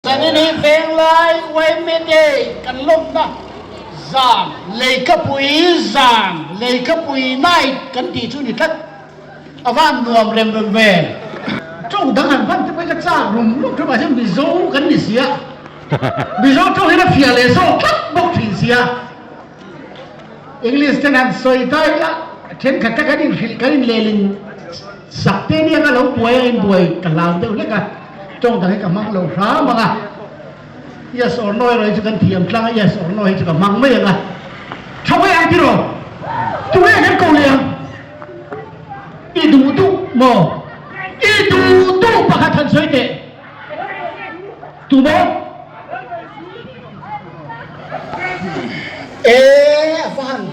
Zanin hi Venglai yma Day kan lawmna zan, Leikapui zan, Leikapui night kan tih chu ni tlat. A van nuam rem rem ve. Tawng dang han hman te pawh hi ka chak rum rum thin mahse Mizo kan ni sia. Mizo tawng hian a fiah leh zawk tlat bawk thin sia. English ten han sawi ta ila thenkhat te kan inhrilh kan inlelin sak te nia ka lo buai a inbuai ka hlau deuh hlek a tawng dang hi ka hmang lo hram ang a yes or no erawh hi chu kan thiam tlang a yes or no hi chu ka hmang mai ang a tha mai ang tiraw tunge kan ko leh ang i duh duh maw i duh duh pakhat han sawi teh. Tu maw? E a va han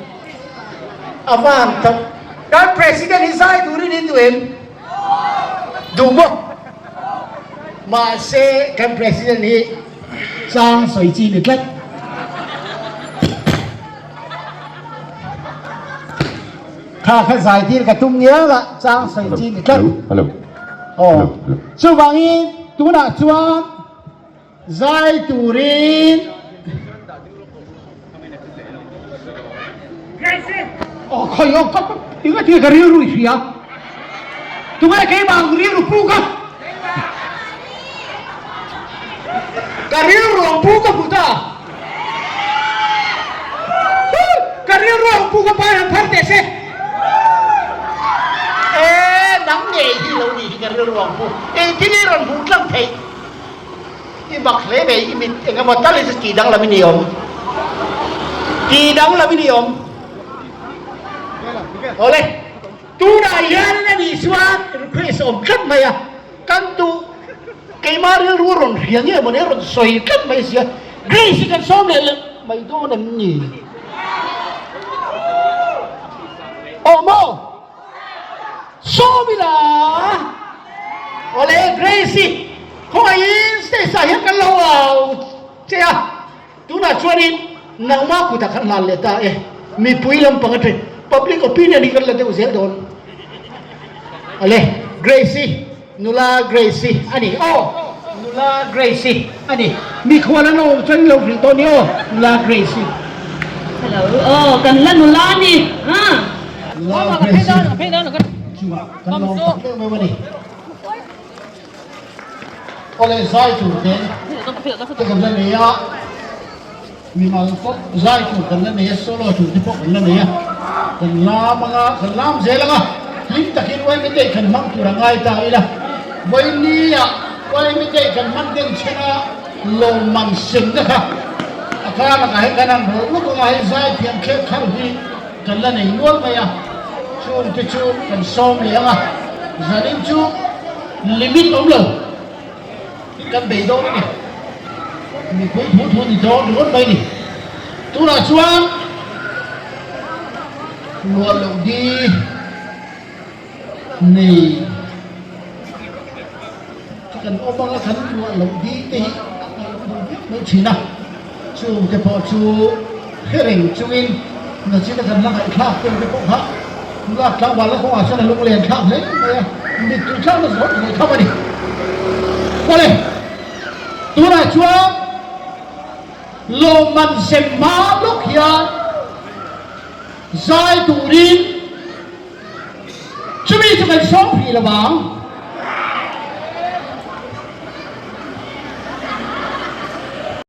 a va han tak. Kan President hi zai turin in duh em? Duh maw? Mahse kan President hi chang sawi chi ni tlat. Kha kha zai tir ka tum ngial a, chang sawi chi ni tlat. Aw, chuvangin tunah chuan zai turin Aw khawi aw ka eng a ti ka rilru i hria tunge keimah ang rilru pu ka ka rilru ang pu ka hmu ta Ka rilru ang pu ka pai han phar teh se. E nang ngei hi lo ni hi ka rilru ang pu. Engtin i rawn hmuh tlang theih? I mak hle mai i mit eng emaw tal hi chu tih danglam i ni awm. Tih danglam i ni awm. Awle, tunah hian a nih chuan request awm tlat mai a. Kan duh keimah rilru a rawn hria nge mawni a rawn sawi tlat mai sia, Grace hi kan sawm leh leh mai dawn em ni? Aw maw? Sawm ila? Awle Grace hi khawngaihin stage ah hian kan lo au che a. Tunah chuanin nangmah kutah khan hlan leh ta e, mipui lampang atang public opinion hi kan la deuh zel dawn. Ale, Grace-i, nula Grace-i a ni aw, nula Grace-i a ni. Mikhual an awm chuan in lo hrilh tawh ni aw, nula Grace-i. Hello, aw kan la nula a ni, ah. Nula Grace-i chungah kan lawm tak deuh mai a ni. Awle zai tur te te kan la nei a, mimal pawh zai tur kan la nei a, solo tur te pawh kan la nei a, kan lam anga kan lam zel anga hlim takin Uaimite kan hmang tur a ngai ta ila, Vawinia Uaimite kan hman den chhen a lawmman senna kha a kar lakah hian kan han rawlh lawk anga hei zai thiam thlek thar hi kan la nei nual mai a, chungte chu kan sawm leh anga zanin chu. Limit awm lo kan bei dawn a ni. Mipui thu thu ni dawn ringawt mai ni. Tunah chuan luah loh di nei te kan awm anga kan luah loh di te hi a ngaih duh viau mai thin a. Chung te pawh chu hre reng chungin nachina kan la ngaihthlak tel te pawh kha nula tlangval la kawngah chuan a lunglen thlak hle mai a, mittui thlakna zawng zawng tham a ni. Awle, tunah chuan lawmman sem hma lawk hian zai turin chumi chu kan sawm hrih lo vang.